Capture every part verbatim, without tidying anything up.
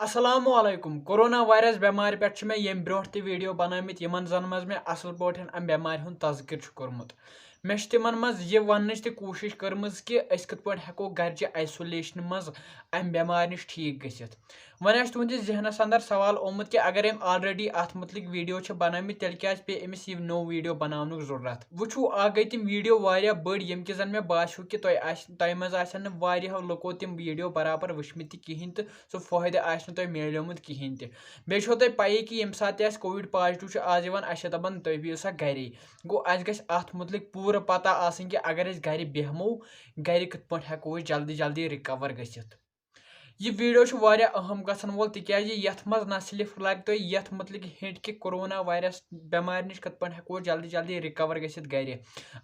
السلام علیکم۔ Corona virus بٮ۪مارِ پٮ۪ٹھ چھِ مےٚ ییٚمہِ برونٛٹھ تہِ ویڈیو بنٲومٕتۍ، یِمن زن منٛز مےٚ اصل پٲٹھۍ امہِ بٮ۪مارِ ہُنٛد تذکر چھُ کوٚرمُت۔ مےٚ چھِ تِمن منٛز یہِ وننٕچ تہِ کوٗشش کٔرمٕژ کہِ أسۍ کِتھ پٲٹھۍ ہٮ۪کو گرچہِ آیسولیشنہِ منٛز امہِ بٮ۪مارِ نِش ٹھیٖک گٔژھِتھ۔ وۄنۍ آسہِ تُہنٛدِس ذہنس اندر سوال آمُت کہِ اگر أمۍ already اتھ مُتعلق ویڈیو چھِ بنٲومٕتۍ، تیٚلہِ کیازِ پیٚیہِ أمِس یہِ نوٚو ویڈیو بناونُک ضروٗرت؟ وٕچھِو، اکھ گٔے تِم ویڈیو واریاہ بٔڑۍ، ییٚمہِ کہِ زن مےٚ باسیو کہِ تۄہہِ آسہِ، تۄہہِ منٛز آسن نہٕ واریاہو لُکو تِم ویڈیو برابر وٕچھمٕتۍ تہِ کِہینۍ تہٕ سُہ فٲیدٕ آسہِ نہٕ تۄہہِ میلیومُت کِہینۍ تہِ۔ بیٚیہِ چھو تۄہہِ پَیی کہِ ییٚمہِ ساتہٕ تہِ اَسہِ کووِڈ پازٹیو چھُ آز یِوان، اَسہِ چھِ دَپان، "تُہۍ بِہِو سا گَرے۔" گوٚو، اَسہِ گژھِ اَتھ مُتعلِق پوٗرٕ پَتہ آسٕنۍ کہِ اگر أسۍ گَرِ بیٚہمو، گَرِ کِتھ پٲٹھۍ ہٮ۪کو أسۍ جلدی جلدی رِکَوَر گٔژھِتھ۔ یہِ ویڈیو چھُ واریاہ اہم گژھن وول، تِکیازِ یَتھ منٛز نہ صرف لَگہِ تۄہہِ یَتھ مُتعلِق ہِنٹ کہِ کورونا وایرس بٮ۪مارِ نِش کِتھ پٲٹھۍ ہٮ۪کو أسۍ جلدی جلدی رِکَوَر گٔژھِتھ گَرِ،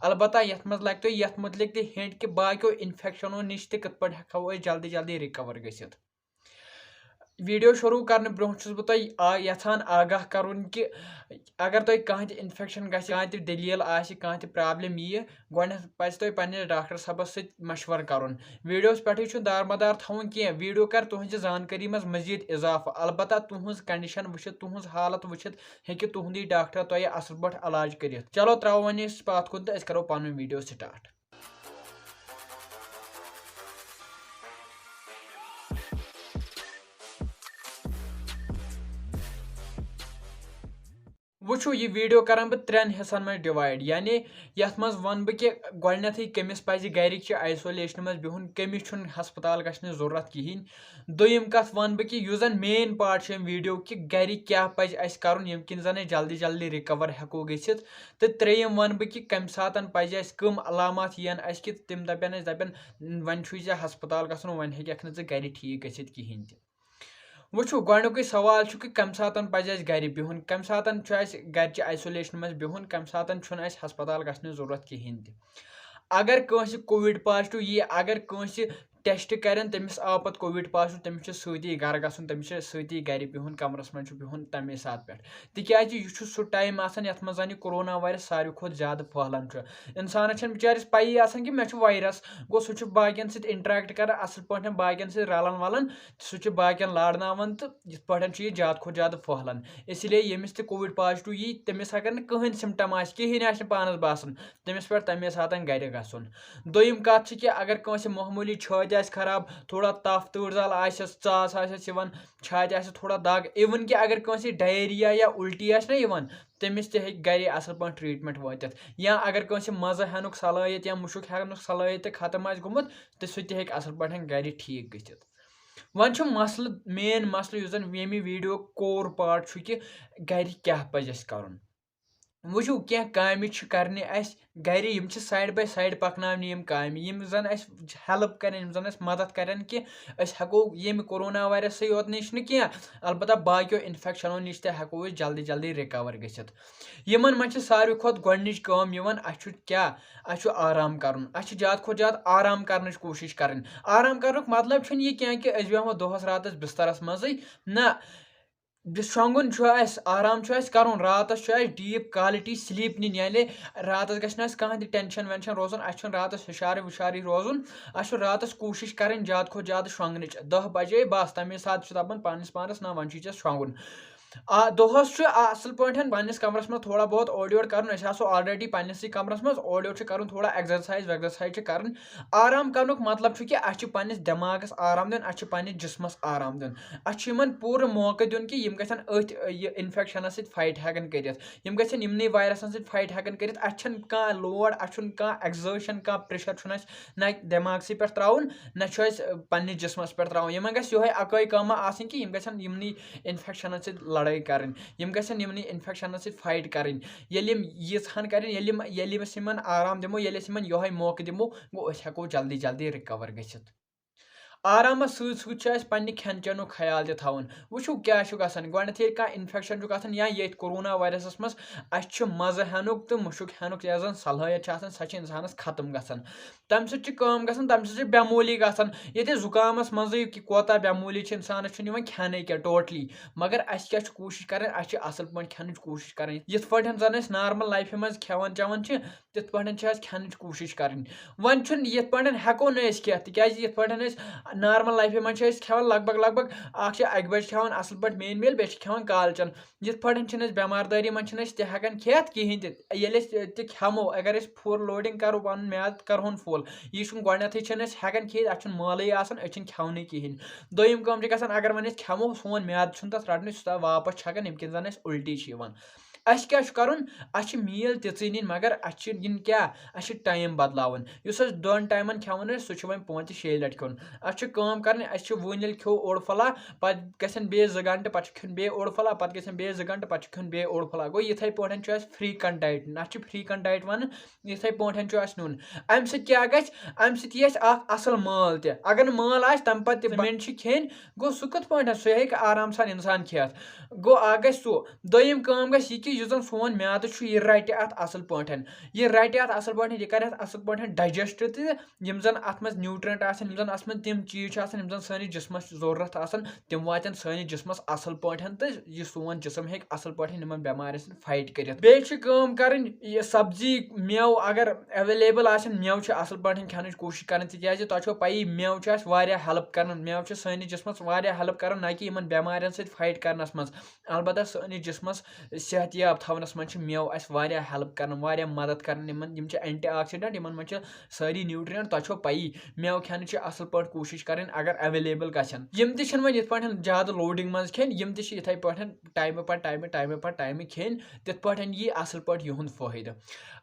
البتہ یَتھ منٛز لَگہِ تۄہہِ یَتھ مُتعلِق تہِ ہِنٹ کہِ باقیو اِنفیکشنو نِش تہِ کِتھ پٲٹھۍ ہٮ۪کو أسۍ جلدی جلدی رِکَوَر گٔژھِتھ۔ ویڈیو شروع کرنہٕ برونٛہہ چھُس بہٕ تۄہہِ آ-، یژھان آگاہ کرُن کہِ اگر تۄہہِ کانٛہہ تہِ انفیکشن گژھِ، کانٛہہ تہِ دٔلیٖل آسہِ، کانٛہہ تہِ پرابلم یِیہِ، گۄڈٕنیتھ پزِ تۄہہِ پننِس ڈاکٹر صٲبس سۭتۍ مشورٕ کرُن۔ ویڈیوس پٮ۪ٹھٕے چھُنہٕ دارمدار تھاوُن کینٛہہ۔ ویڈیو کر تُہنٛزِ زانکٲری منٛز مزید اضافہٕ۔ البتہ تُہنٛز کنڈیشن وٕچھِتھ، تُہنٛز حالت وٕچھِتھ ہیٚکہِ تُہنٛدُے ڈاکٹر تۄہہِ اصل پٲٹھۍ علاج کٔرِتھ۔ چلو، ترٛاوو وۄنۍ أسۍ پتھ کُن تہٕ أسۍ کرو پنُن ویڈیو سٹارٹ۔ وٕچھِو، یہِ ویڈیو کران بہٕ ترٛٮ۪ن حصن منٛز ڈِوایڈ، یعنی یتھ منٛز ونہٕ بہٕ کہِ گۄڈٕنیتھٕے کٔمِس پزِ گرِکۍ چھِ آیسولیشنہِ منٛز بِہُن، کٔمِس چھُنہٕ ہسپتال گژھنٕچ ضروٗرت کِہینۍ۔ دوٚیِم کتھ ونہٕ بہٕ کہِ یُس زن مین پارٹ چھُ امہِ ویڈیو کہِ گرِ کیٛاہ پزِ اسہِ کرُن، ییٚمہِ کِنۍ زن أسۍ جلدی جلدی رِکور ہٮ۪کو گٔژھِتھ۔ تہٕ ترٛیٚیِم ونہٕ بہٕ کہِ کمہِ ساتن پزِ اسہِ، کٕم علامات یِن اسہِ کہِ تِم دپن اسہِ، دپن، "وۄنۍ چھُے ژےٚ ہسپتال گژھُن، وۄنۍ ہیٚککھ نہٕ ژٕ گرِ ٹھیٖک گٔژھِتھ کِہینۍ تہِ۔" وٕچھِو، گۄڈٕنیُکُے سوال چھُ کہِ کَمہِ ساتَن پَزِ اَسہِ گَرِ بِہُن، کَمہِ ساتَن چھُ اَسہِ گَرِچہِ آیسولیشنہِ منٛز بِہُن، کَمہِ ساتَن چھُنہٕ اَسہِ ہسپتال گژھنٕچ ضروٗرت کِہیٖنۍ تہِ۔ اگر کٲنٛسہِ کووِڈ پازٹیو یی، اگر کٲنٛسہِ ٹیسٹ کَرن، تٔمِس آو پَتہٕ کووِڈ پازٹیو، تٔمِس چھُ سۭتی گَرٕ گژھُن، تٔمِس چھُ سۭتی گَرِ بِہُن، کَمرَس منٛز چھُ بِہُن تَمے ساتہٕ پٮ۪ٹھ۔ تِکیٛازِ یہِ چھُ سُہ ٹایم آسان یَتھ منٛز زَن یہِ کورونا وایرَس ساروی کھۄتہٕ زیادٕ پھٔہلان چھُ۔ اِنسانَس چھَنہٕ بِچٲرِس پَیی آسان کہِ مےٚ چھُ وایرَس، گوٚو سُہ چھُ باقیَن سۭتۍ اِنٹریکٹ کَران، اَصٕل پٲٹھۍ باقیَن سۭتۍ رَلان وَلان۔ سُہ چھُ باقین لارناوان تہٕ یِتھ پٲٹھۍ چھُ یہِ زیادٕ کھۄتہٕ زیادٕ پھٔہلان۔ اسی لیے ییٚمِس تہِ کووِڈ پازٹیو یی، تٔمِس اگر نہٕ کٕہٕنۍ سِمٹم آسہِ، کِہینۍ آسہِ نہٕ پانس باسان، تٔمِس پٮ۪ٹھ تَمے ساتہٕ گرِ گژھُن۔ دوٚیِم کتھ چھِ کہِ اگر کٲنٛسہِ معموٗلی چھٲتۍ آسہِ خراب، تھوڑا تپھ تۭر زال آسٮ۪س، ژاس آسٮ۪س یِوان، چھاتہِ آسہِ تھوڑا دگ، اِوٕن کہِ اگر کٲنٛسہِ ڈایریا یا اُلٹی آسہِ نہ یِوان، تٔمِس تہِ ہیٚکہِ گرے اصل پٲٹھۍ ٹریٹمنٹ وٲتِتھ۔ یا اگر کٲنٛسہِ مزٕ ہٮ۪نُک صلٲحیت یا مُشُک ہٮ۪نُک صلٲحیت تہِ ختم آسہِ گوٚمُت، تہٕ سُہ تہِ ہیٚکہِ اصل پٲٹھۍ گرِ ٹھیٖک گٔژھِتھ۔ وۄنۍ چھُ مسلہٕ، مین مسلہٕ یُس زن ییٚمہِ ویڈیو کور پارٹ چھُ کہِ گرِ کیٛاہ پزِ اَسہِ کرُن۔ وٕچھِو، کینٛہہ کامہِ چھِ کرنہِ اَسہِ گرِ، یِم چھِ سایڈ باے سایڈ پکناونہِ یِم کامہِ، یِم زن اَسہِ ہیلپ کرن، یِم زن اَسہِ مدد کرن کہِ أسۍ ہٮ۪کو ییٚمہِ کورونا وایرسٕے یوت نِش نہٕ کینٛہہ، البتہ باقیو انفیکشنو نِش تہِ ہٮ۪کو أسۍ جلدی جلدی رِکور گٔژھِتھ۔ یِمن منٛز چھِ ساروی کھۄتہٕ گۄڈٕنِچ کٲم یِوان، اَسہِ چھُ کیٛاہ؟ اَسہِ چھُ آرام کرُن۔ اَسہِ چھُ زیادٕ کھۄتہٕ زیادٕ آرام کرنٕچ کوٗشِش کرٕنۍ۔ آرام کرنُک مطلب چھُنہٕ یہِ کینٛہہ کہِ أسۍ بیٚہمو دۄہس راتس بسترس منٛزٕے۔ نہ، یُس شۄنٛگُن چھُ اَسہِ، آرام چھُ اَسہِ کرُن، راتس چھُ اَسہِ ڈیپ کوالٹی سلیپ نِنۍ، یعنی راتس گژھِ نہٕ اَسہِ کانٛہہ تہِ ٹینشن وینشن روزُن، اَسہِ چھُنہٕ راتس ہُشارٕے وُشارٕے روزُن۔ اَسہِ چھُ راتس کوٗشِش کرٕنۍ زیادٕ کھۄتہٕ زیادٕ شۄنٛگنٕچ۔ دَہ بجے بس، تَمے ساتہٕ چھُ دَپان پننِس پانس، نہ، وۄنۍ چھُے ژےٚ شۄنٛگُن۔ آ، دۄہس چھُ اصل پٲٹھۍ پننِس کمرس منٛز تھوڑا بہت اورٕ یورٕ کرُن۔ أسۍ آسو already پننِسٕے کمرس منٛز، اورٕ یورٕ چھُ کرُن، تھوڑا ایگزرسایز ویگزرسایز چھِ کرٕنۍ۔ آرام کرنُک مطلب چھُ کہِ اسہِ چھُ پننِس دٮ۪ماغس آرام دیُن، اسہِ چھُ پننِس جسمس آرام دیُن۔ اسہِ چھُ یِمن پوٗرٕ موقعہٕ دیُن کہِ یِم گژھن أتھۍ، یہِ انفیکشنس سۭتۍ فایٹ ہٮ۪کن کٔرِتھ، یِم گژھن یِمنٕے وایرسن سۭتۍ فایٹ ہٮ۪کن کٔرِتھ۔ اسہِ چھنہٕ کانٛہہ لوڈ، اسہِ چھُنہٕ کانٛہہ ایگزرشن، کانٛہہ پریشر چھُنہٕ اسہِ نہ دٮ۪ماغسٕے پٮ۪ٹھ ترٛاوُن، نہ چھُ اَسہِ، آ، پننِس جسمس پٮ۪ٹھ ترٛاوُن۔ یِمن گژھِ یِہوے اکٲے کٲمہ آسٕنۍ کہِ یِم گژھن یِمنٕے انفیکشنن سۭتۍ لڑٲے کرٕنۍ، یِم گژھن یِمنٕے انفیکشنن سۭتۍ فایٹ کرٕنۍ۔ ییٚلہِ یِم ییٖژ ہن کرن، ییٚلہِ یِم، ییٚلہِ أسۍ یِمن آرام دِمو، ییٚلہِ أسۍ یِمن یِہوے موقعہٕ دِمو، گوٚو أسۍ ہٮ۪کو جلدی جلدی رِکور گٔژھِتھ۔ آرامس سۭتۍ سۭتۍ چھُ اَسہِ پننہِ کھٮ۪ن چٮ۪نُک خیال تہِ تھاوُن۔ وٕچھِو کیٛاہ چھُ گژھان، گۄڈٕنٮ۪تھ ییٚلہِ کانٛہہ انفیکشن چھُ گژھان یا ییٚتھۍ کورونا وایرسس منٛز اَسہِ چھُ مزٕ ہٮ۪نُک تہٕ مُشُک ہٮ۪نُک یۄس زن صلٲحیت چھِ آسان، سۄ چھِ انسانس ختم گژھان۔ تَمہِ سۭتۍ چھِ کٲم گژھان، تَمہِ سۭتۍ چھِ بٮ۪موٗلی گژھان۔ ییٚتہِ زُکامَس منٛزٕے کہِ کوتاہ بٮ۪موٗلی چھِ، اِنسانَس چھُنہٕ یِوان کھٮ۪نٕے کینٛہہ totally۔ مگر اَسہِ کیٛاہ چھُ کوٗشِش کَرٕنۍ؟ اَسہِ چھِ اَصٕل پٲٹھۍ کھٮ۪نٕچ کوٗشِش کَرٕنۍ۔ یِتھ پٲٹھۍ زَن أسۍ normal lifeہِ منٛز کھٮ۪وان چٮ۪وان چھِ، تِتھ پٲٹھۍ چھِ اَسہِ کھٮ۪نٕچ کوٗشِش کَرٕنۍ۔ وۄنۍ چھُنہٕ یِتھ پٲٹھۍ ہٮ۪کو نہٕ أسۍ کھٮ۪تھ، تِکیٛازِ یِتھ پٲٹھۍ أسۍ نارمل لایفہِ منٛز چھِ أسۍ کھٮ۪وان لگ بگ لگ بگ اکھ چھِ اکہِ بجہِ کھٮ۪وان اصل پٲٹھۍ main meal، بیٚیہِ چھِ کھٮ۪وان کالچن۔ یِتھ پٲٹھۍ چھِنہٕ أسۍ بٮ۪مار دٲری منٛز چھِنہٕ أسۍ تہِ ہٮ۪کان کھٮ۪تھ کِہینۍ تہِ۔ ییٚلہِ أسۍ تہِ کھٮ۪مو، اگر أسۍ full loading کرو، پنُن میادٕ کرہون full، یہِ چھُنہٕ گۄڈٕنیتھٕے چھِنہٕ أسۍ ہٮ۪کان کھٮ۪تھ، اَسہِ چھُنہٕ مٲلٕے آسان، أسۍ چھِنہٕ کھٮ۪ونٕے کِہینۍ۔ دوٚیِم کٲم چھِ گژھان، اگر وۄنۍ أسۍ کھٮ۪مو، سون میادٕ چھُنہٕ تتھ رٹنٕے، سُہ چھُ واپس چھکان، ییٚمہِ کِنۍ زن اَسہِ اُلٹی چھِ یِوان۔ اَسہِ کیٛاہ چھُ کَرُن؟ اَسہِ چھِ meal تِژٕے نِنۍ، مگر اَسہِ چھِ یِنۍ کیٛاہ؟ اَسہِ چھِ time بدلاوُن۔ یُس أسۍ دۄن ٹایمَن کھٮ۪وان ٲسۍ، سُہ چھُ وۄنۍ پانٛژِ شیٚیہِ لَٹہِ کھیوٚن۔ اَسہِ چھِ کٲم کَرٕنۍ، اَسہِ چھِ وۄنۍ ییٚلہِ کھیوٚو اوٚڑ پھوٚلہ، پَتہٕ گژھن بیٚیہِ زٕ گھنٹہٕ، پَتہٕ چھُ کھیوٚن بیٚیہِ اوٚڑ پھوٚلہ، پَتہٕ گژھن بیٚیہِ زٕ گھنٹہٕ، پَتہٕ چھُ کھیوٚن بیٚیہِ اوٚڑ پھوٚلہ۔ گوٚو یِتھَے پٲٹھۍ چھُ اَسہِ frequent diet، اَتھ چھِ frequent diet وَنان۔ یِتھَے پٲٹھۍ چھُ اَسہِ نیُن۔ اَمہِ سۭتۍ کیٛاہ گژھِ؟ اَمہِ سۭتۍ یی اَسہِ اَکھ اَصٕل مٲل تہِ۔ اگر نہٕ مٲل آسہِ، تَمہِ پَتہٕ تہِ ژٕ مٮ۪نٛڈ چھِ کھیٚنۍ، گوٚو سُہ کِتھ پٲٹھۍ؟ سُہ ہیٚکہِ آرام سان اِنسان کھٮ۪تھ۔ گوٚو اَکھ گژھِ سُہ۔ دوٚیِم کٲم گژھِ یہِ کہِ یُس زَن سون میادٕ چھُ، یہِ رَٹہِ اَتھ اَصٕل پٲٹھۍ۔ یہِ رَٹہِ اَتھ اَصٕل پٲٹھۍ، یہِ کَرِ اَتھ اَصٕل پٲٹھۍ digest تہِ۔ یِم زَن اَتھ منٛز nutrient آسَن، یِم زَن اَتھ منٛز تِم چیٖز چھِ آسان، یِم زَن سٲنِس جِسمَس ضروٗرت آسَن، تِم واتَن سٲنِس جِسمَس اَصٕل پٲٹھۍ تہٕ یہِ سون جِسم ہیٚکہِ اَصٕل پٲٹھۍ یِمَن بٮ۪مارٮ۪ن سۭتۍ fight کٔرِتھ۔ بیٚیہِ چھِ کٲم کَرٕنۍ، یہِ سبزی، مٮ۪وٕ اگر available آسن، مٮ۪وٕ چھِ اَصٕل پٲٹھۍ کھٮ۪نٕچ کوٗشِش کَرٕنۍ، تِکیٛازِ تۄہہِ چھو پَیی، مٮ۪وٕ چھِ اَسہِ واریاہ help کَران، مٮ۪وٕ چھِ سٲنِس جِسمَس واریاہ help کَران، نہ کہِ یِمَن بٮ۪مارٮ۪ن سۭتۍ fight کَرنَس منٛز۔ البتہ سٲنِس جِسمَس صحت یاب تھاونَس منٛز چھِ مٮ۪وٕ اَسہِ واریاہ help کَران، واریاہ مدد کَران۔ یِمَن، یِم چھِ antioxidant، یِمَن منٛز چھِ سٲری nutrient۔ تۄہہِ چھو پَیی، مٮ۪وٕ کھٮ۪نٕچ چھِ اَصٕل پٲٹھۍ کوٗشِش کَرٕنۍ، اگر available گژھن۔ یِم تہِ چھِنہٕ وۄنۍ یِتھ پٲٹھۍ زیادٕ loading منٛز کھیٚنۍ، یِم تہِ چھِ یِتھَے پٲٹھۍ ٹایمہٕ پَتہٕ ٹایمہٕ، ٹایمہٕ پَتہٕ ٹایمہٕ کھیٚنۍ، تِتھ پٲٹھۍ یی اَصٕل پٲٹھۍ یِہُنٛد فٲیدٕ۔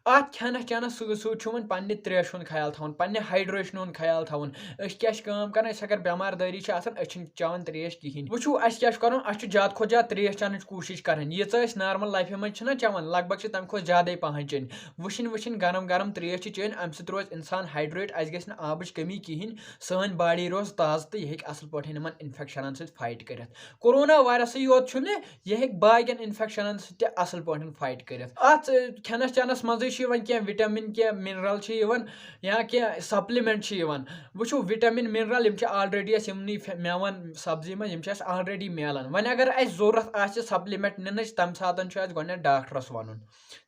اَتھ کھٮ۪نَس چٮ۪نَس سۭتۍ سۭتۍ چھُ وۄنۍ پنٛنہِ ترٛیشہِ ہُنٛد خیال تھاوُن، پنٛنہِ hydration ہُنٛد خیال تھاوُن۔ أسۍ کیٛاہ چھِ کٲم کَران؟ أسۍ اگر بٮ۪مار دٲری چھِ آسان، أسۍ چھِنہٕ چٮ۪وان ترٛیش کِہیٖنۍ۔ وٕچھِو، اَسہِ کیٛاہ چھُ کَرُن؟ اَسہِ چھُ زیادٕ کھۄتہٕ زیادٕ ترٛیش چٮ۪نٕچ کوٗشِش کَرٕنۍ۔ ییٖژاہ أسۍ normal lifeہِ منٛز چھِنہ چٮ۪وان، لگ بگ چھِ تَمہِ کھۄتہٕ زیادَے پَہَن چیٚنۍ۔ وٕشِنۍ وٕشِنۍ گرم گرم ترٛیش چھِ چیٚنۍ، اَمہِ سۭتۍ روزِ اِنسان hydrate، اَسہِ گژھِ نہٕ آبٕچ کٔمی کِہیٖنۍ، سٲنۍ body روزِ تازٕ تہٕ یہِ ہیٚکہِ اَصٕل پٲٹھۍ یِمَن infectionن سۭتۍ fight کٔرِتھ۔ Corona virusٕے یوت چھُنہٕ، یہِ ہیٚکہِ باقین infectionن سۭتۍ تہِ اَصٕل پٲٹھۍ fight کٔرِتھ۔ اَتھ، ٲ، کھٮ۪نَس چٮ۪نَس منٛزٕے چھِ یِوان کینٛہہ vitamin، کینٛہہ mineral چھِ یِوان، یا کینٛہہ supplement چھِ یِوان۔ وٕچھِو، vitamin، mineral یِم چھِ already اَسہِ یِمنٕے فے-، مٮ۪وَن، سبزی منٛز، یِم چھِ اَسہِ already میلان۔ وۄنۍ اگر اَسہِ ضوٚرَتھ آسہِ supplement نِنٕچ، تَمہِ ساتَن چھُ اَسہِ گۄڈٕنٮ۪تھ ڈاکٹرَس وَنُن،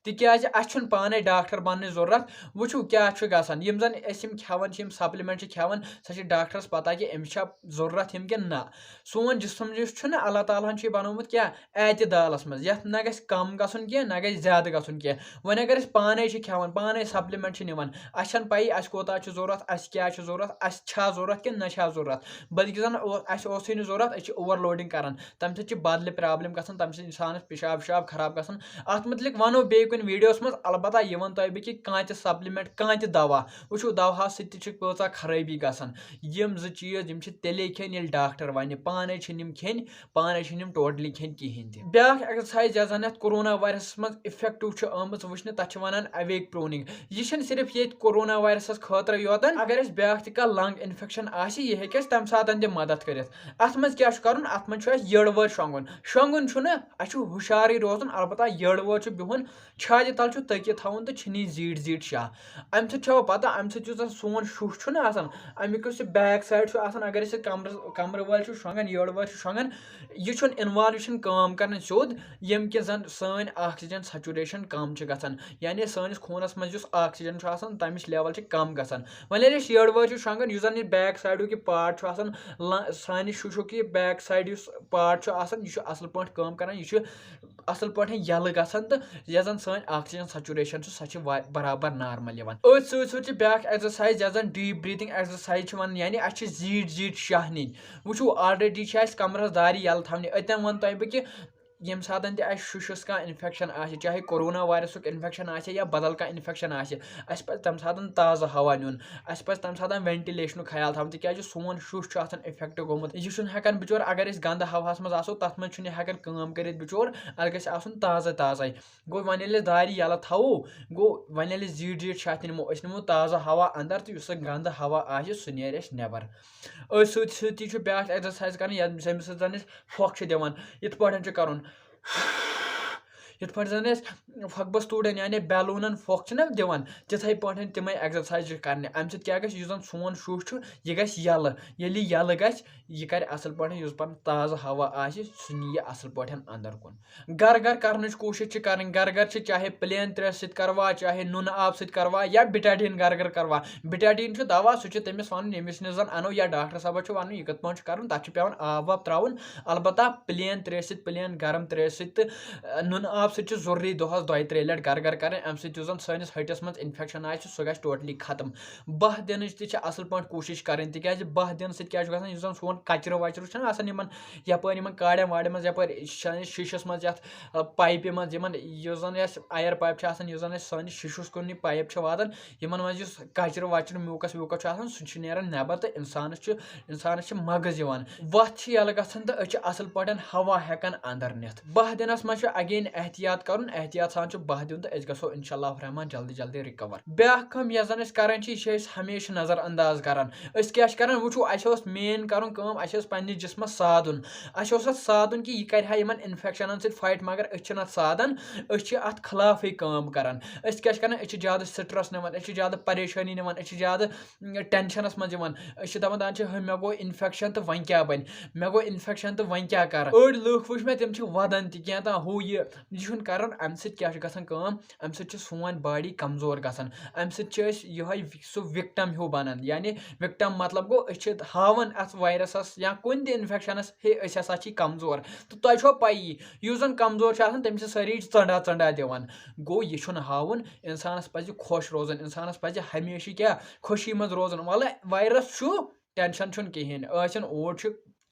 تِکیٛازِ اَسہِ چھُنہٕ پانَے ڈاکٹر بَننٕچ ضوٚرَتھ۔ وٕچھِو کیٛاہ چھُ گژھان، یِم زَن أسۍ یِم کھٮ۪وان چھِ، یِم supplement چھِ کھٮ۪وان، سۄ چھِ ڈاکٹرَس پَتہ کہِ أمِس چھا ضوٚرَتھ یِم کِنہٕ نہ۔ سون جِسم یُس چھُنہ، اللہ تعالیٰ ہَن چھُ یہِ بَنومُت کیٛاہ؟ اعتدالَس منٛز، یَتھ نہ گژھِ کَم گژھُن کینٛہہ، نہ گژھِ زیادٕ گژھُن کینٛہہ۔ وۄنۍ اگر أسۍ پانَے چھِ کھٮ۪وان، پانَے supplement چھِ نِوان، اَسہِ چھَنہٕ پَیی اَسہِ کوٗتاہ چھُ ضوٚرَتھ، اَسہِ کیٛاہ چھُ ضوٚرَتھ، اَسہِ چھا ضوٚرَتھ کِنہٕ نہ چھا ضوٚرَتھ، بلکہِ زَن او-، اَسہِ اوسُے نہٕ ضوٚرَتھ، أسۍ چھِ overloading کَران، تَمہِ سۭتۍ چھِ بدلہِ problem گژھان، تَمہِ سۭتۍ اِنسانَس پِشاب وِشاب خراب گژھان۔ اَتھ مُتعلِق وَنو بیٚیہِ کُنہِ videoہَس منٛز، البتہ یہِ وَنہٕ تۄہہِ بہٕ کہِ کانٛہہ تہِ supplement، کانٛہہ تہِ دوا، وٕچھِو، دَوہَس سۭتۍ تہِ چھِ کۭژاہ خرٲبی گژھان۔ یِم زٕ چیٖز، یِم چھِ تیٚلے کھیٚنۍ، ییٚلہِ ڈاکٹر وَنہِ، پانَے چھِنہٕ یِم کھیٚنۍ، پانَے چھِنہٕ یِم totally کھیٚنۍ کِہیٖنۍ تہِ۔ بیٛاکھ exercise یۄس زَن یَتھ corona virusَس منٛز effective چھِ آمٕژ وٕچھنہٕ، تَتھ چھِ وَنان awake proning۔ یہِ چھِنہٕ صرف ییٚتہِ corona virusَس خٲطرٕ یوتَن، اگر اَسہِ بیٛاکھ تہِ کانٛہہ lung infection آسہِ، یہِ ہیٚکہِ اَسہِ تَمہِ ساتَن تہِ مدد کٔرِتھ۔ اَتھ منٛز کیٛاہ چھُ کَرُن؟ اَتھ منٛز چھُ اَسہِ یٔڑ وٲرۍ شۄنٛگُن۔ شۄنٛگُن چھُنہٕ، اَسہِ چھُ ہُشارٕے روزُن، البتہ یٔڑ وٲرۍ چھُ بِہُن، چھاتہِ تَل چھُ تٔکِتھ تھاوُن تہٕ چھِنہٕ یہِ زیٖٹھۍ زیٖٹھۍ شاہ۔ اَمہِ سۭتۍ چھَو پَتہ، اَمہِ سۭتۍ یُس زَن سون شُش چھُنہٕ آسان، اَمیُک یُس یہِ back side چھُ آسان، اگر أسۍ یہِ کَمرَس، کَمرٕ وٲلۍ چھِ شۄنٛگان، یٔڑ وٲرۍ چھِ شۄنٛگان، یہِ چھُنہٕ involve، یہِ چھُنہٕ کٲم کَران سیوٚد، ییٚمہِ کہِ زَن سٲنۍ oxygen saturation کَم چھِ گژھان، یعنی سٲنِس خوٗنَس منٛز یُس oxygen چھُ آسان، تَمِچ level چھِ کَم گژھان۔ وۄنۍ ییٚلہِ أسۍ یٔڑ وٲرۍ چھِ شۄنٛگان، یُس زَن یہِ back sideُک یہِ part چھُ آسان، لا-، سانہِ شُشُک یہِ back side یُس part چھُ آسان، یہِ چھُ اَصٕل پٲٹھۍ کٲم کَران، یہِ چھُ اَصٕل پٲٹھۍ یَلہٕ گژھان تہٕ یۄس زَن سٲنۍ oxygen saturation چھُ، سۄ چھِ وا-، برابر normal یِوان۔ أتھۍ سۭتۍ سۭتۍ چھِ بیٛاکھ exercise، یَتھ زَن deep breathing exercise چھِ وَنان، یعنی اَسہِ چھِ زیٖٹھۍ زیٖٹھۍ شاہ نِنۍ۔ وٕچھِو، already چھِ اَسہِ کَمرَس دارِ یَلہٕ تھاونہِ۔ أتٮ۪ن وَنہٕ تۄہہِ بہٕ کہِ ییٚمہِ ساتَن تہِ اَسہِ شُشَس کانٛہہ infection آسہِ، چاہے corona virusُک infection آسہِ یا بدل کانٛہہ infection آسہِ، اَسہِ پَزِ تَمہِ ساتَن تازٕ ہوا نیُن۔ اَسہِ پَزِ تَمہِ ساتَن ventilationُک خیال تھاوُن، تِکیٛازِ سون شُش چھُ آسان effect گوٚمُت۔ یہِ چھُنہٕ ہٮ۪کان بِچور، اگر أسۍ گنٛدٕ ہواہَس منٛز آسو، تَتھ منٛز چھُنہٕ یہِ ہٮ۪کان کٲم کٔرِتھ بِچور، اَتھ گژھِ آسُن تازَے تازَے۔ گوٚو، وۄنۍ ییٚلہِ أسۍ دارِ یَلہٕ تھاوو، گوٚو، وۄنۍ ییٚلہِ أسۍ زیٖٹھۍ زیٖٹھۍ شاہ تہِ نِمو، أسۍ نِمو تازٕ ہوا اَندَر تہٕ یُس سُہ گنٛدٕ ہوا آسہِ، سُہ نیرِ اَسہِ نٮ۪بَر۔ أتھۍ سۭتۍ سۭتی چھُ بیٛاکھ exercise کَرٕنۍ، یَتھ، ییٚمہِ سۭتۍ زَن أسۍ پھۄکھ چھِ دِوان۔ یِتھ پٲٹھۍ چھُ کَرُن، یِتھ پٲٹھۍ زَن أسۍ پھۄکہٕ بَس توٗڑَن یعنی بیلوٗنَن پھۄکھ چھِنہ دِوان، تِتھَے پٲٹھۍ تِمَے exercise چھِ کَرنہِ۔ اَمہِ سۭتۍ کیٛاہ گژھِ؟ یُس زَن سون شُش چھُ، یہِ گژھِ یَلہٕ۔ ییٚلہِ یہِ یَلہٕ گژھِ، یہِ کَرِ اَصٕل پٲٹھۍ، یُس پَنُن تازٕ ہوا آسہِ، سُہ نِیہِ یہِ اَصٕل پٲٹھۍ اَندَر کُن۔ گَر گَر کَرنٕچ کوٗشِش چھِ کَرٕنۍ۔ گَر گَر چھِ چاہے plain ترٛیشہِ سۭتۍ کَروا، چاہے نُنہٕ آب سۭتۍ کَروا یا betadine گَر گَر کَروا۔ Betadine چھُ دَوا، سُہ چھُ تٔمِس وَنُن، ییٚمِس نِش زَن اَنو یا ڈاکٹر صٲبَس چھُ وَنُن، یہِ کِتھ پٲٹھۍ چھُ کَرُن، تَتھ چھُ پٮ۪وان آب واب ترٛاوُن۔ البتہ plain ترٛیشہِ سۭتۍ، plain گرم ترٛیشہِ سۭتۍ تہٕ، اَ، نُنہٕ آب سۭتۍ چھُ ضروٗری دۄہَس دۄیہِ ترٛیٚیہِ لَٹہِ گَر گَر کَرٕنۍ۔ اَمہِ سۭتۍ یُس زَن سٲنِس ۂٹِس منٛز infection آسہِ، سُہ گژھِ totally ختم۔ بَہہ دِنٕچ تہِ چھِ اَصٕل پٲٹھۍ کوٗشِش کَرٕنۍ، تِکیٛازِ بَہہ دِنہٕ سۭتۍ کیٛاہ چھُ گژھان، یُس زَن سون کَچرٕ وَچرٕ چھُنہ آسان یِمَن یَپٲرۍ یِمَن کاڑٮ۪ن واڑٮ۪ن منٛز، یَپٲرۍ شا-، شیٖشَس منٛز، یَتھ، اَ، pipeہِ منٛز، یِمَن یُس زَن اَسہِ air pipe چھِ آسان، یُس زَن اَسہِ سٲنِس شیٖشَس کُن یہِ pipe چھِ واتان، یِمَن منٛز یُس کَچرٕ وَچرٕ میوٗکَس ویوٗکَس چھُ آسان، سُہ چھُ نیران نٮ۪بَر تہٕ اِنسانَس چھُ، اِنسانَس چھِ مغز یِوان۔ وَتھ چھِ یَلہٕ گژھان تہٕ أسۍ چھِ اَصٕل پٲٹھۍ ہوا ہٮ۪کان اَندَر نِتھ۔ بَہہ دِنَس منٛز چھُ again احتیاط کَرُن، احتیاط سان چھُ بَہہ دیُن تہٕ أسۍ گژھو اِنشاء اللہ الرحمن جلدی جلدی recover۔ بیٛاکھ کٲم یۄس زَن أسۍ کَران چھِ، یہِ چھِ أسۍ ہمیشہِ نظر انداز کَران۔ أسۍ کیٛاہ چھِ کَران؟ وٕچھِو، اَسہِ اوس main کَرُن کٲم، اَسہِ اوس پنٛنِس جِسمَس سادُن۔ اَسہِ اوس اَتھ سادُن کہِ یہِ کَرِ ہا یِمَن infectionَن سۭتۍ fight، مگر أسۍ چھِنہٕ اَتھ سادان، أسۍ چھِ اَتھ خلاف خلافٕے کٲم کَران۔ أسۍ کیٛاہ چھِ کَران؟ أسۍ چھِ زیادٕ stress نِوان، أسۍ چھِ زیادٕ پریشٲنی نِوان، أسۍ چھِ زیادٕ، م، tensionَس منٛز یِوان۔ أسۍ چھِ دَپان، دَپان چھِ، "ہے، مےٚ گوٚو infection تہٕ وۄنۍ کیٛاہ بَنہِ؟ مےٚ گوٚو infection تہٕ وۄنۍ کیٛاہ کَرٕ؟" أڑۍ لُکھ وٕچھ مےٚ، تِم چھِ وَدان تہِ کینٛہہ تام، ہُہ یہِ، یہِ چھُنہٕ کَرُن۔ اَمہِ سۭتۍ کیٛاہ چھُ گژھان کٲم؟ اَمہِ سۭتۍ چھِ سون body کمزور گژھان۔ اَمہِ سۭتۍ چھِ أسۍ یِہوٚے وِ-، سُہ victim ہیوٗ بَنان۔ یعنی victim مطلب گوٚو، أسۍ چھِ ہاوان اَتھ virusَس یا کُنہِ تہِ infectionَس، "ہے، أسۍ ہسا چھِ کمزور۔" تہٕ تۄہہِ چھو پَیی، یُس زَن کمزور چھُ آسان، تٔمِس چھِ سٲری ژٔنڈا ژٔنڈا دِوان۔ گوٚو، یہِ چھُنہٕ ہاوُن۔ اِنسانَس پَزِ خۄش روزُن، اِنسانَس پَزِ ہمیشہِ کیٛاہ؟ خوشی منٛز روزُن۔ وَلہٕ، virus چھُ، tension چھُنہٕ کِہیٖنۍ۔ ٲسِن اوٗر چھُ،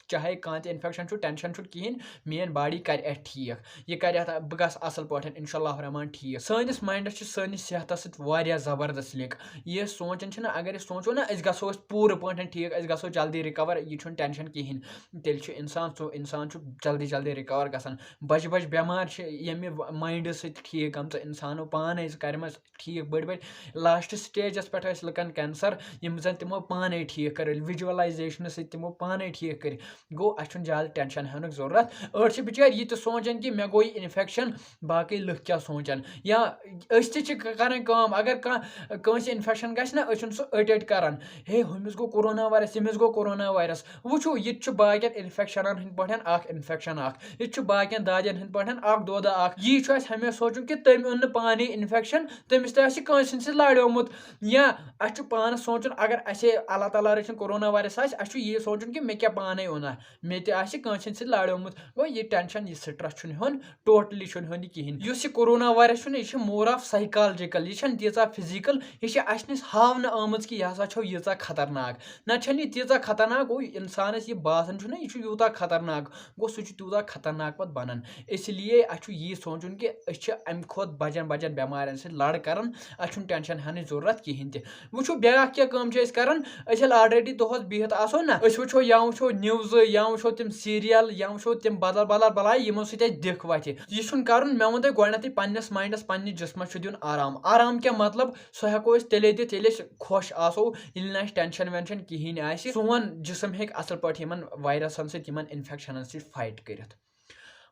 چاہے کانٛہہ تہِ infection چھُ، tension چھُنہٕ کِہیٖنۍ۔ میٛٲنۍ body کَرِ اَتھ ٹھیٖک۔ یہِ کَرِ اَتھ، بہٕ گژھٕ اَصٕل پٲٹھۍ، اِنشاء اللہ الرحمن، ٹھیٖک۔ سٲنِس mindَس چھِ سٲنِس صحتَس سۭتۍ واریاہ زبردست link۔ یہِ سونٛچان چھِنہ، اگر أسۍ سونٛچو نہ، أسۍ گژھو أسۍ پوٗرٕ پٲٹھۍ ٹھیٖک، أسۍ گژھو جلدی recover، یہِ چھُنہٕ tension کِہیٖنۍ۔ تیٚلہِ چھُ اِنسان، سُہ اِنسان چھُ جلدی جلدی recover گژھان۔ بَجہِ بَجہِ بٮ۪مارِ چھِ ییٚمہِ mindٕ سۭتۍ ٹھیٖک گٔمژٕ، اِنسانو پانَے کَرِمَژٕ ٹھیٖک بٔڑۍ بٔڑۍ۔ Last stageَس پٮ۪ٹھ ٲسۍ لُکَن cancer، یِم زَن تِمو پانَے ٹھیٖک کٔرۍ، visualizationہٕ سۭتۍ تِمو پانَے ٹھیٖک کٔرۍ۔ گوٚو، اَسہِ چھُنہٕ زیادٕ tension ہٮ۪نُک ضروٗرت۔ أڑۍ چھِ بِچٲرۍ یہِ تہِ سونٛچان کہِ مےٚ گوٚو یہِ infection، باقٕے لُکھ کیٛاہ سونٛچَن؟ یا أسۍ تہِ چھِ ک-، کَران کٲم، اگر کانٛہہ، کٲنٛسہِ infection گژھِ نہ، أسۍ چھِنہٕ سُہ أٹۍ أٹۍ کَران، "ہے، ہُمِس گوٚو corona virus، ییٚمِس گوٚو corona virus۔" وٕچھِو، یہِ تہِ چھُ باقیَن infectionَن ہٕنٛدۍ پٲٹھۍ اَکھ infection اَکھ، یہِ تہِ چھُ باقیَن دادٮ۪ن ہٕنٛدۍ پٲٹھۍ اَکھ دودٕ اَکھ۔ یی چھُ اَسہِ ہمیشہِ سونٛچُن کہِ تٔمۍ اوٚن نہٕ پانَے infection، تٔمِس تہِ آسہِ کٲنٛسہِ ہٕنٛدِ سۭتۍ لڑیومُت۔ یا اَسہِ چھُ پانَس سونٛچُن، اگر اَسے اللہ تعالیٰ رٔچھِن corona virus آسہِ، اَسہِ چھُ یی سونٛچُن کہِ مےٚ کیٛاہ پانَے اوٚن اَتھ، مےٚ تہِ آسہِ کٲنٛسہِ ہٕنٛدِ سۭتۍ لڑیومُت۔ گوٚو، یہِ tension، یہِ stress چھُنہٕ ہیوٚن، totally چھُنہٕ ہیوٚن یہِ کِہیٖنۍ۔ یُس یہِ corona virus چھُنہٕ، یہِ چھِ more of psychological، یہِ چھَنہٕ تیٖژاہ physical، یہِ چھِ اَسہِ نِش ہاونہٕ آمٕژ کہِ یہِ ہسا چھو ییٖژاہ خطرناک۔ نَتہٕ چھَنہٕ یہِ تیٖژاہ خطرناک، گوٚو، اِنسانَس یہِ باسان چھُنہ، یہِ چھُ یوٗتاہ خطرناک، گوٚو، سُہ چھُ تیوٗتاہ خطرناک پَتہٕ بَنان۔ اسی لیے اَسہِ چھُ یی سونٛچُن کہِ أسۍ چھِ اَمہِ کھۄتہٕ بَجَن بَجَن بٮ۪مارٮ۪ن سۭتۍ لَڑ کَران، اَسہِ چھُنہٕ tension ہٮ۪نٕچ ضروٗرت کِہیٖنۍ تہِ۔ وٕچھِو، بیٛاکھ کیٛاہ کٲم چھِ أسۍ کَران۔ أسۍ ییٚلہِ already دۄہَس بِہِتھ آسو نہ، أسۍ وٕچھو، یا وٕچھو newsہٕ، یا وٕچھو تِم serial، یا وٕچھو تِم بدل بدل بلاے، یِمو سۭتۍ اَسہِ دِکھ وَتھِ۔ یہِ چھُنہٕ کَرُن۔ مےٚ ووٚن تۄہہِ گۄڈٕنٮ۪تھٕے، پنٛنِس mindَس، پنٛنِس جِسمَس چھُ دیُن آرام۔ آرام کیٛاہ مطلب؟ سُہ ہٮ۪کو أسۍ تیٚلے دِتھ، ییٚلہِ أسۍ خۄش آسو، ییٚلہِ نہٕ اَسہِ tension وینشن کِہیٖنۍ آسہِ۔ سون جِسم ہیٚکہِ اَصٕل پٲٹھۍ یِمَن virusن سۭتۍ، یِمَن infectionن سۭتۍ fight کٔرِتھ۔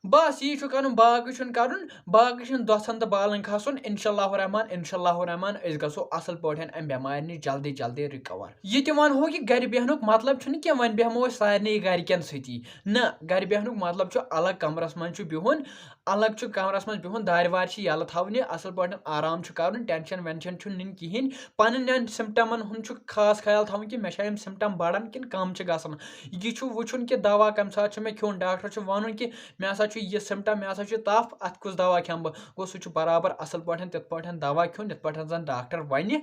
بس، یی چھُ کَرُن، باقٕے چھُنہٕ کَرُن، باقٕے چھُنہٕ دۄژھن تہٕ بالن کھسُن۔ انشاء اللہ الرحمن، انشاء اللہ الرحمن، أسۍ گژھو اَصٕل پٲٹھۍ اَمہِ بٮ۪مارِ نِش جلدی جلدی recover۔ یہِ تہِ وَنہو کہِ گرِ بیٚہنُک مطلب چھُنہٕ کینٛہہ وۄنۍ بیٚہمو أسۍ سارنٕے گرِکٮ۪ن سۭتی۔ نہ، گرِ بیٚہنُک مطلب چھُ الگ کمرس منٛز چھُ بِہُن، الگ چھُ کمرس منٛز بِہُن، دارِ وارِ چھِ یَلہٕ تھاونہِ، اَصٕل پٲٹھۍ آرام چھُ کَرُن، tension وینشن چھُنہٕ نیُن کِہیٖنۍ۔ پَنٕنٮ۪ن symptomن ہُنٛد چھُ خاص خیال تھاوُن کہِ مےٚ چھا یِم symptom بَڑان کِنہٕ کَم چھِ گژھان۔ یہِ چھُ وٕچھُن کہِ دوا کَمہِ ساتہٕ چھُ مےٚ کھیوٚن۔ ڈاکٹرَس چھُ وَنُن کہِ مےٚ ہسا چھُ یہِ symptom، مےٚ ہسا چھُ تَپھ، اَتھ کُس دوا کھٮ۪مہٕ بہٕ؟ گوٚو، سُہ چھُ برابر اَصٕل پٲٹھۍ تِتھ پٲٹھۍ دوا کھیوٚن، یِتھ پٲٹھۍ زَن ڈاکٹر وَنہِ۔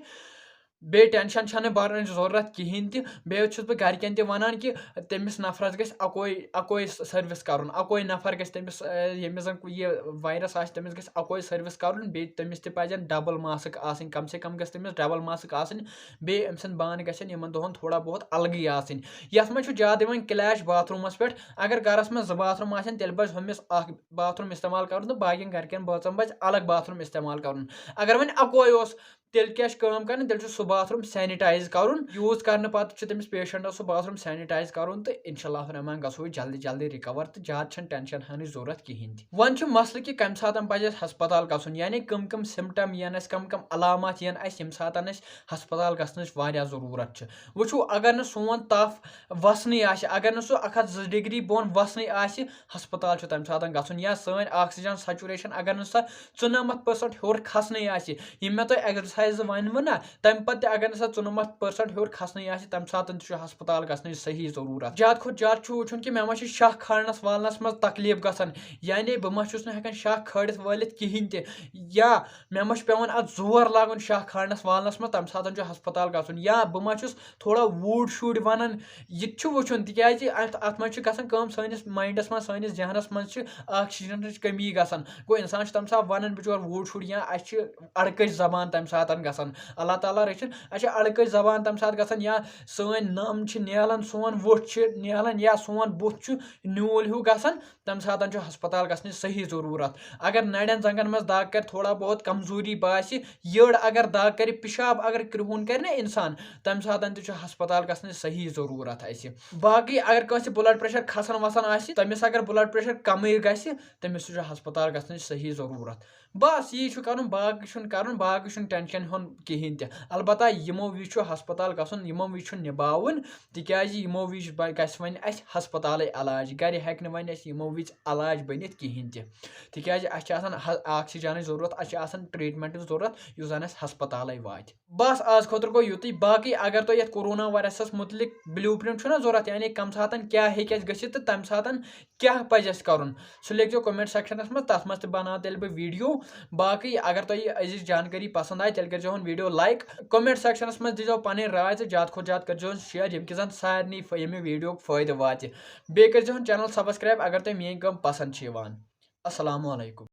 بیٚیہِ tension چھَنہٕ بَرنٕچ ضروٗرت کِہیٖنۍ تہِ۔ بیٚیہِ چھُس بہٕ گَرِکٮ۪ن تہِ وَنان کہِ تٔمِس نفرَس گژھِ اَکوے، اَکوے service کَرُن، اَکوے نفر گژھِ تٔمِس، اَ، ییٚمِس زَن یہِ virus آسہِ، تٔمِس گژھِ اَکوے service کَرُن۔ بیٚیہِ تٔمِس تہِ پَزن double mask آسٕنۍ، کم سے کم گژھِ تٔمِس double mask آسٕنۍ۔ بیٚیہِ أمۍ سٕنٛدۍ بانہٕ گژھن یِمَن دۄہَن تھوڑا بہت الگٕے آسٕنۍ۔ یَتھ منٛز چھُ زیادٕ یِوان clash bathroomس پٮ۪ٹھ۔ اگر گَرَس منٛز زٕ bathroom آسن، تیٚلہِ پَزِ ہُمِس اَکھ bathroom استعمال کَرُن تہٕ باقیَن گَرِکٮ۪ن بٲژَن پَزِ الگ bathroom استعمال کَرُن۔ اگر وۄنۍ اَکوے اوس، تیٚلہِ کیٛاہ چھِ کٲم کَرٕنۍ؟ تیٚلہِ چھُ سُہ باتھ روٗم سینیٹایز کَرُن۔ یوٗز کَرنہٕ پَتہٕ چھُ تٔمِس پیشنٹَس سُہ باتھ روٗم سینیٹایز کَرُن، تہٕ اِنشاء اللہ الرحمٰن گژھو أسۍ جلدی جلدی رِکَوَر، تہٕ زیادٕ چھَنہٕ ٹٮ۪نشَن ہٮ۪نٕچ ضوٚرَتھ کِہیٖنۍ تہِ۔ وۄنۍ چھُ مسلہٕ کہِ کَمہِ ساتہٕ پَزِ اَسہِ ہسپتال گژھُن، یعنی کٕم کٕم سِمٹَم یِن اَسہِ، کٕم کٕم علامات یِن اَسہِ، ییٚمہِ ساتہٕ اَسہِ ہسپتال گژھنٕچ واریاہ ضروٗرت چھِ۔ وٕچھِو، اگر نہٕ سون تَپھ وَسنٕے آسہِ، اگر نہٕ سُہ اَکھ ہَتھ زٕ ڈگری بۄن وَسنٕے آسہِ، ہسپتال چھُ تَمہِ ساتہٕ گژھُن۔ یا سٲنۍ آکسیجن سیچوریشن اگر نہٕ سۄ ژُنَمَتھ پٔرسنٹ ہیوٚر کھسنٕے آسہِ، یِم مےٚ تۄہہِ ایکسرسایزٕ وَنہِ وٕ نہ، تَمہِ پَتہٕ تہِ اگر نہٕ سۄ ژُنَمَتھ پٔرسنٹ ہیوٚر کھسنٕے آسہِ، تَمہِ ساتہٕ تہِ چھُ ہسپتال گژھنٕچ صحیح ضروٗرت۔ زیادٕ کھۄتہٕ زیادٕ چھُ وٕچھُن کہِ مےٚ ما چھُ شاہ کھالنَس والنَس منٛز تکلیف گژھان، یعنی بہٕ ما چھُس نہٕ ہٮ۪کان شاہ کھٲلِتھ وٲلِتھ کِہینۍ تہِ، یا مےٚ ما چھُ پٮ۪وان اَتھ زور لاگُن شاہ کھالنَس والنَس منٛز، تَمہِ ساتہٕ چھُ ہسپتال گژھُن۔ یا بہٕ ما چھُس تھوڑا وُڈ شُڈ وَنان، یہِ تہِ چھُ وٕچھُن، تِکیازِ اَتھ اَتھ منٛز چھِ گژھان کٲم، سٲنِس ماینڈَس منٛز، سٲنِس ذہنَس منٛز چھِ آکسیجنٕچ کمی گژھان۔ گوٚو، اِنسان چھُ تَمہِ ساتہٕ وَنان بِچور وُڈ شُڈ، یا اَسہِ چھِ اَڑکٔچ زبان تَمہِ ساتہٕ گژھان۔ اللہ تعالیٰ رٔچھِن، اَسہِ چھِ اَڑکٔچ زبان تَمہِ ساتہٕ گژھان، یا سٲنۍ نَم چھِ نیلان، سون وُٹھ چھِ نیلان، یا سون بُتھ چھُ نیوٗل ہیوٗ گژھان، تَمہِ ساتہٕ چھُ ہسپتال گژھنٕچ صحیح ضروٗرت۔ اگر نَرٮ۪ن زنٛگَن منٛز دَگ کَرِ، تھوڑا بہت کمزوری باسہِ، یٔڑ اگر دَگ کَرِ، پِشاب اگر کرٛہُن کَرِ نہ اِنسان، تَمہِ ساتہٕ تہِ چھُ ہسپتال گژھنٕچ صحیح ضروٗرت اَسہِ۔ باقٕے اگر کٲنٛسہِ بٕلڈ پریشر کھسان وسان آسہِ، تٔمِس اگر بٕلڈ پریشر کمٕے گژھِ، تٔمِس تہِ چھُ ہسپتال گژھنٕچ صحیح ضروٗرت۔ بس یی چھُ کرُن، باقٕے چھُنہٕ کرُن، باقٕے چھُنہٕ ٹینشن ہیوٚن کِہینۍ تہِ۔ البتہ یِمو وِزِ چھُ ہسپتال گژھُن، یِمو وِزِ چھُ نِباوُن، تِکیازِ یِمو وِزِ بہ-، گژھِ وۄنۍ اَسہِ ہسپتالے علاج، گرِ ہٮ۪کہِ نہٕ وۄنۍ اَسہِ یِمو وِزِ علاج بٔنِتھ کِہینۍ تہِ، تِکیازِ اَسہِ چھِ آسان ہ-، آکسیجنٕچ ضروٗرت، اَسہِ چھِ آسان ٹریٹمنٹٕچ ضروٗرت، یُس زن اَسہِ ہسپتالے واتہِ۔ بس آز خٲطرٕ گوٚو یُتُے۔ باقٕے اگر تۄہہِ یَتھ کورونا وایرسَس مُتعلِق بِلیوٗ پرٛنٛٹ چھُنہ ضوٚرَتھ، یعنی کَمہِ ساتَن کیٛاہ ہیٚکہِ اَسہِ گٔژھِتھ تہٕ تَمہِ ساتَن کیٛاہ پَزِ اَسہِ کَرُن، سُہ لیکھزیو کمنٹ سیکشنَس منٛز، تَتھ منٛز تہِ بَناو تیٚلہِ بہٕ ویٖڈیو۔ باقٕے اگر تۄہہِ یہِ أزِچ جانکٲری پَسنٛد آیہِ، تیٚلہِ کٔرۍزیو ہون ویٖڈیو لایک۔ کمنٹ سیکشنَس منٛز دیٖزیو پَنٕنۍ راے تہٕ زیادٕ کھۄتہٕ زیادٕ کٔرۍزیو ہون شیئر، ییٚمہِ کہِ زَن سارنٕے فٲ-، ییٚمہِ ویٖڈیوُک فٲیدٕ واتہِ۔ بیٚیہِ کٔرۍزیو ہون چینل سبسکرائب اگر تۄہہِ میٛٲنۍ کٲم پَسنٛد چھِ یِوان۔ السلام علیکم۔